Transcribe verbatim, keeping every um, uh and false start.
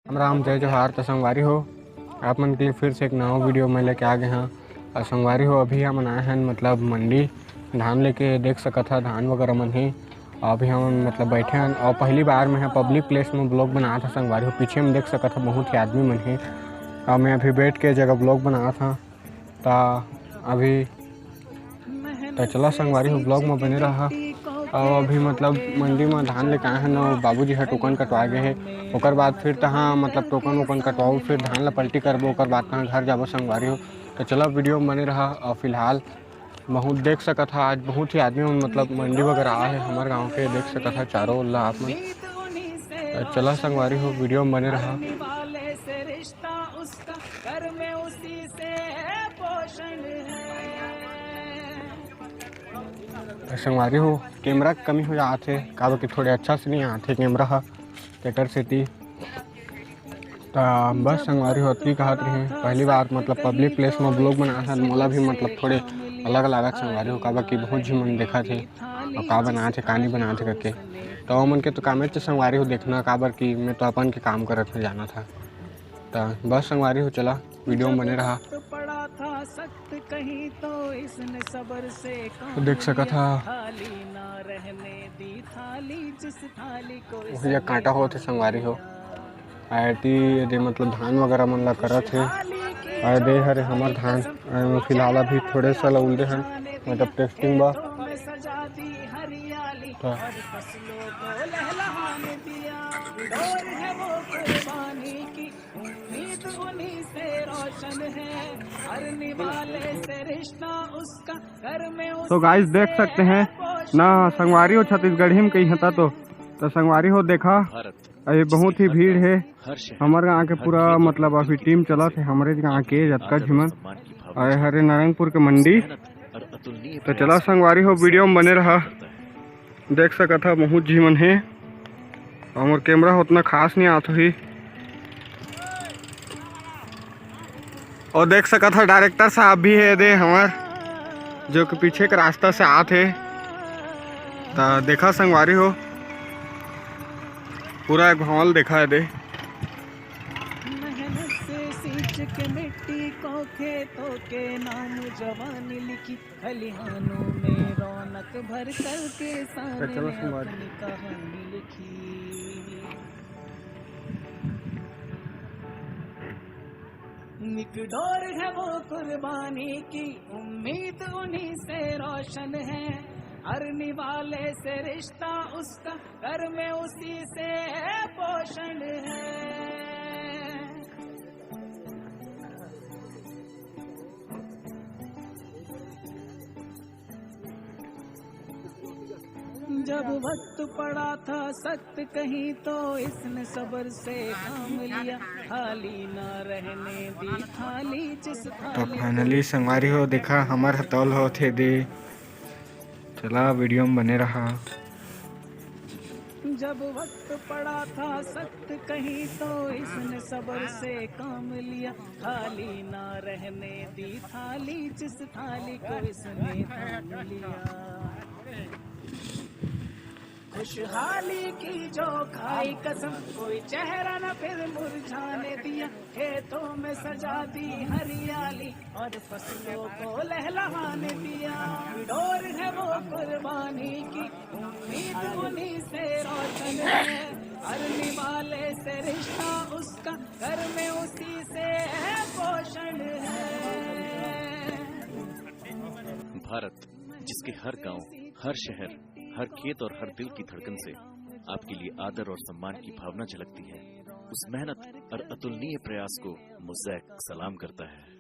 राम राम, जय जोहार। तो संगवारी हो, आप मन के लिए फिर से एक नवा वीडियो मैं लेके आ गए हाँ। और संगवारी हो, अभी हमन आए हैं मतलब मंडी धान लेके। देख सकत हा धान वगैरह मन हे। अभी हम मतलब बैठे हैं और पहली बार मैं पब्लिक प्लेस में ब्लॉग बनात हा संगवारी हो। पीछे में देख सकत हा बहुत ही आदमी मन हे और मैं अभी बैठ के जगह ब्लॉग बनात हा। ता अभी तो चला संगवारी हो, ब्लॉग में बने रहा। और अभी मतलब मंडी में धान लेके आए हैं ना, बाबूजी ह टोकन कटवा गए हैं। ओकर बाद फिर तहाँ मतलब टोकन वोकन कटवाओ, फिर धान ला पलटी करबो, ओकर बाद तहाँ घर जाबो संगवारी हो। तो चला वीडियो में बने रहा। और फिलहाल बहुत देख सकत हा, आज बहुत ही आदमी मन मतलब मंडी वगैरह आए हैं हमारे गाँव के, देख सकत हा चारों ओर ला आप मन। तो चला संगवारी हो, वीडियो में बने रहा। तो संगवारी हो, कैमरा के कमी हो जात हे, काबर कि थोड़े अच्छा से नहीं आत हे कैमरा ह, तेकर सेती। त बस संगवारी हो, अतनी कहत रहे, पहली बार मतलब पब्लिक प्लेस में ब्लॉग बनात हन, मोला भी मतलब थोड़े अलग लागत संगवारी हो, काबर कि बहुत झिन मन देखत हे और का बनात हे, का नहीं बनात हे करके। तो ओमन के तो कामेच संगवारी हो देखना, काबर कि मैं तो अपन के काम करत हूँ, जानत हा। त बस संगवारी हो, चला वीडियो में बने रहा। तो देख सकत हा, वही जगह कांटा होत हे संगवारी हो। आयती एदे मतलब धान वगैरह मन ला करत हे। आय दे हरे हमर धान, आय में फिलहाल अभी थोड़े सा ला उलदे हन, मतलब टेस्टिंग बा। तो तो गाइस देख सकते हैं ना संगवारी हो, छत्तीसगढ़ी में कही हता तो, तो संगवारी हो देखा, अभी बहुत ही भीड़ है हमारे गाँव के पूरा, मतलब अभी टीम चलत हे हमारे गाँव के जतका झिमन आए हरे नारायणपुर के मंडी। तो चला संगवारी हो, वीडियो में बने रहा। देख सकत हा बहुत झिमन हे, हमर कैमरा उतना खास नहीं आत होही। और देख सकत हा डायरेक्टर साहब भी हे दे हमर, जो कि पीछे के रास्ता से आत हे। त देखा संगवारी हो, पूरा एक भवन देखा हे दे। मेहनत से सींच के मिट्टी को खेतों के नाम जवानी लिखी, खलिहानों में रौनक भर कर किसान ने अपनी कहानी लिखी। निक डोर है वो कुर्बानी की, उम्मीद उन्हीं से रोशन है। अरनी वाले से रिश्ता उसका, कर्म उसी से पोषण है। जब वक्त पड़ा था सख्त कहीं तो इसने सब्र से काम लिया, खाली ना रहने दी थाली जिस तो थाली फाइनली संगवारी हो, देखा हमर हतौल होत हे दे। चला वीडियो में बने रहा। जब वक्त पड़ा था सख्त कहीं तो इसने सब्र से काम लिया, खाली ना रहने दी थाली जिस थाली को इसने थाम लिया। खुशहाली की जो खाई कसम, कोई चेहरा न फिर मुरझाने दिया। खेतों में सजा दी हरियाली और फसलों को लहलहाने दिया। डोर है वो कुर्बानी की, उम्मीद उन्हीं से रोशन है। अरनी वाले से रिश्ता उसका, कर्म उसी से है, पोषण है। भारत, जिसके हर गांव, हर शहर, हर खेत और हर दिल की धड़कन से आपके लिए आदर और सम्मान की भावना झलकती है, उस मेहनत और अतुलनीय प्रयास को मोज़ेक सलाम करता है।